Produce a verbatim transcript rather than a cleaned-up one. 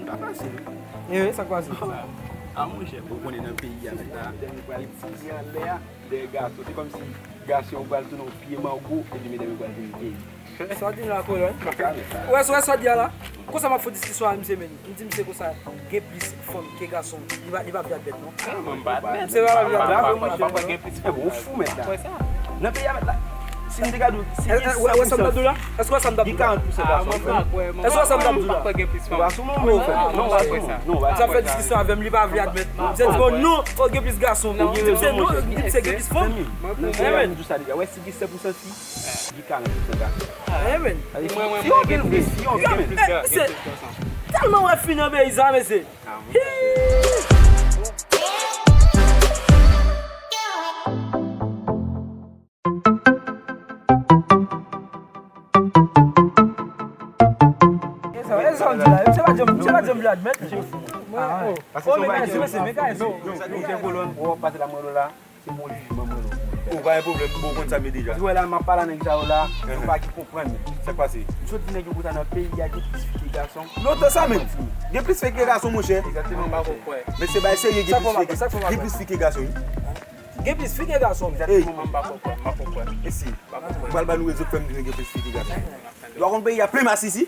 Sa fasil, wi. E wi, sa k pase? A, monchè, ou konnen nan peyi a, mèt la, li ti anlè a, dèyè gason. Se kòmsi gason yo pral tounen yon pye mango, epi medam yo pral tounen peyi. Sa w di la, kolòn? Ou wè, ou wè sa w di a la? Konsa m ap fè diskisyon ak misye, men. M di misye konsa, gen plis fanm ke gason. Li pa, li pa vle admèt, non. Se pa vle admèt. Bravo, monchè. Ou fou, mèt la. Nan peyi a, mèt la. Si m te gade, si gen san pou san fi, gen karant pou san gason. Èske w wè sa m t ap di w la? Èske w wè sa m t ap di w la? Ou pa sou moun, non, ou pa sou moun. Non, ou pa sou moun. Sa fè diskisyon avè m, li pa vle admèt. Misye di, bon, non, fò gen plis gason. M di misye, non, m di misye gen plis fanm. Nan peyi a, m di w sa deja. Wè, si gen san pou san fi, gen karant pou san gason. Mwen, mwen, mwen gen plis, mwen gen plis gason. Tèlman wè fi nan peyi sa, mesye. E sa, e sa w di la? Misye pa janm, misye pa janm vle admèt. Paske se yon bagay ki, non, sa ki fè kolòn, ou pase la mwen la. Se bon jijman mwen non. Ou pa gen pwoblèm, bon, ou konn sa m ye deja. Ou wè la, m ap pale a nèg sa yo la, yo pa ki konprann. Sa k pase? M sot di nèg yo konsa nan peyi a, gen plis fi ke gason. Lontan sa menm. Gen plis fi ke gason, monchè. Egzakteman, m pa ko kwè. Men se bagay serye, gen plis fi ke, gen plis fi ke gason, wi. Gen plis fi ke gason. Egzakteman, m pa ko kwè, m pa ko kwè. Mesi. M pral ba nou rezon k fè m di gen plis fi ke gason. Ou pa konn peyi a plen masisi?